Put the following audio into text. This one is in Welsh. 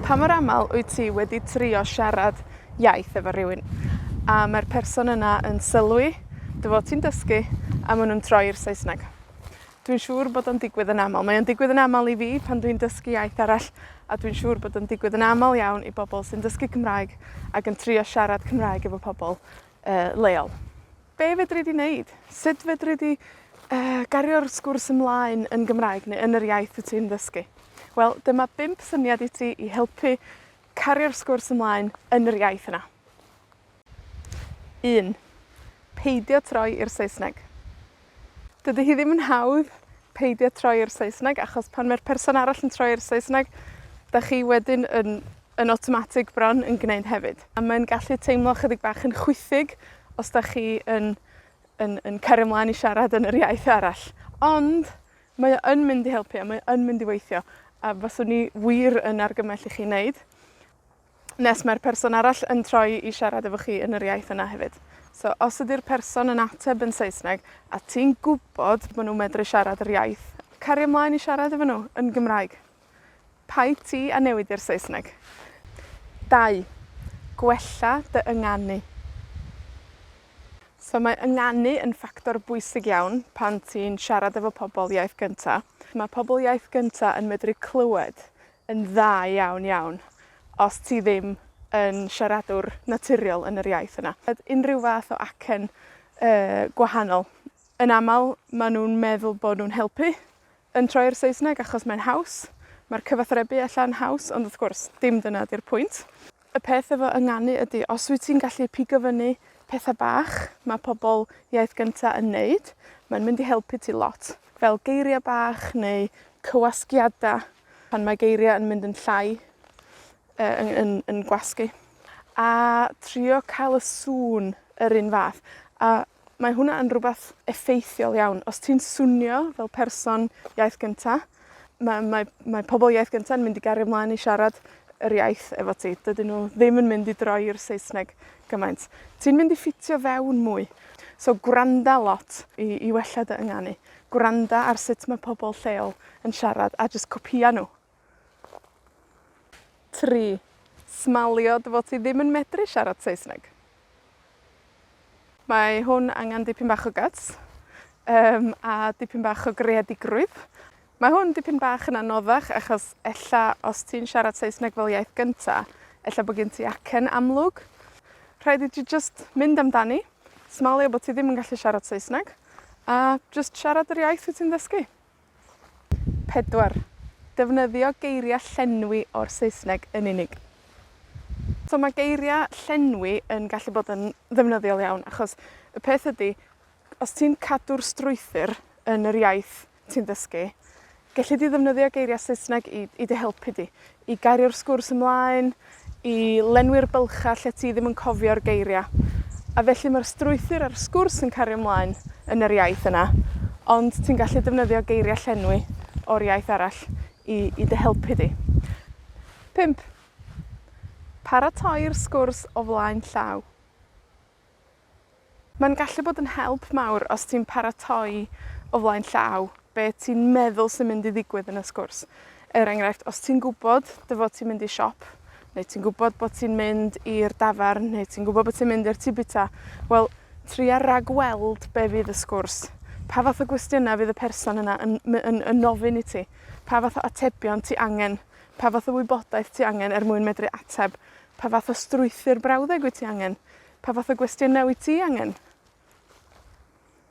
Pa mor amal wyt ti wedi trio siarad iaith efo rywun, a mae'r person yna yn sylwi dy fod ti'n dysgu, a ma' nw'n troi i'r Saesneg? Dwi'n siŵr bod o'n digwydd yn amal. Mae o'n digwydd yn amal i fi pan dwi'n dysgu iaith arall, a dwi'n siŵr bod o'n digwydd yn amal iawn i bobol sy'n dysgu Cymraeg ac yn trio siarad Cymraeg efo pobol yy leol. Be' fedri di neud? Sut fedri di yy gario'r sgwrs ymlaen yn Gymraeg neu yn yr iaith wt ti'n ddysgu? Wel, dyma bump syniad i ti i helpu cario'r sgwrs ymlaen yn yr iaith yna. Un. Peidio troi i'r Saesneg. Dydy hi ddim yn hawdd peidio troi i'r Saesneg, achos pan mae'r person arall yn troi i'r Saesneg, 'dach chi wedyn yn, yn awtomatig bron yn gneud hefyd. A mae'n gallu teimlo chydig bach yn chwithig os 'dach chi yn, yn, yn cario mlaen i siarad yn yr iaith arall. Ond, mae o yn mynd i helpu, a mae o yn mynd i weithio, a faswn i wir yn argymell i chi neud. Nes mae'r person arall yn troi i siarad efo chi yn yr iaith yna hefyd. So, os ydi'r person yn ateb yn Saesneg, a ti'n gwbod bo' nw'n medru siarad yr iaith, caria mlaen i siarad efo nw yn Gymraeg. Paid ti â newid i'r Saesneg. Dau. Gwella dy ynganu. So mae ynganu yn ffactor bwysig iawn pan ti'n siarad efo pobol iaith gynta. Ma' pobol iaith gynta yn medru clywed yn dda iawn, iawn os ti ddim yn siaradwr naturiol yn yr iaith yna. Unrhyw fath o acen yy gwahanol. Yn amal, ma' nw'n meddwl bo' nw'n helpu yn troi i'r Saesneg achos mae'n haws. Ma'r cyfathrebu ella'n haws, ond wrth gwrs, dim dyna 'di'r pwynt. Y peth efo ynganu ydi, os wyt ti'n gallu pigo fyny petha bach ma' pobol iaith gynta yn neud, mae'n mynd i helpu ti lot. Fel geiria' bach neu cywasgiada pan mae geiria' yn mynd yn llai, yy yn yn yn gwasgu. A trio ca'l y sŵn yr un fath, a mae hwnna yn rwbath effeithiol iawn. Os ti'n swnio fel person iaith gynta, ma' mae mae pobol iaith gynta'n mynd i gario mlaen i siarad yr iaith efo ti. Dydyn nw ddim yn mynd i droi i'r Saesneg gymaint. Ti'n mynd i ffitio fewn mwy. So gwranda lot i i wella dy ynganu. Gwranda ar sut ma' pobol lleol yn siarad, a jyst copïa nw. Tri. Smalio dy fod ti ddim yn medru siarad Saesneg. Mae hwn angan dipyn bach o gyts, yym, a dipyn bach o greadigrwydd. Mae hwn dipyn bach yn anoddach, achos ella os ti'n siarad Saesneg fel iaith gynta, ella bo' gen ti acen amlwg. Rhaid i ti jyst mynd amdani, smalio bo' ti ddim yn gallu siarad Saesneg, a jyst siarad yr iaith wyt ti'n ddysgu. Pedwar. Defnyddio geiria' llenwi o'r Saesneg yn unig. So ma' geiria' llenwi yn gallu bod yn ddefnyddiol iawn, achos y peth ydi, os ti'n cadw'r strwythur yn yr iaith ti'n ddysgu, gelli di ddefnyddio geiria' Saesneg i i dy helpu di, i gario'r sgwrs ymlaen, i lenwi'r bylcha lle ti ddim yn cofio'r geiria'. A felly ma'r strwythur a'r sgwrs yn cario mlaen yn yr iaith yna, ond ti'n gallu defnyddio geiria' llenwi o'r iaith arall i i dy helpu di. Pump. Paratoi'r sgwrs o flaen llaw. Mae'n gallu bod yn help mawr os ti'n paratoi o flaen llaw be' ti'n meddwl sy'n mynd i ddigwydd yn y sgwrs. Er enghraifft, os ti'n gwbod dy fod ti'n mynd i siop, neu ti'n gwbod bod ti'n mynd i'r dafarn, neu ti'n gwbod bod ti'n mynd i'r tŷ bita, wel, tria ragweld be' fydd y sgwrs. Pa fath o gwestiyna fydd y person yna yn my- yn yn ofyn i ti? Pa fath o atebion ti angen? Pa fath o wybodaeth ti angen er mwyn medru ateb? Pa fath o strwythur brawddeg wyt ti angen? Pa fath o gwestiynau wyt ti angen?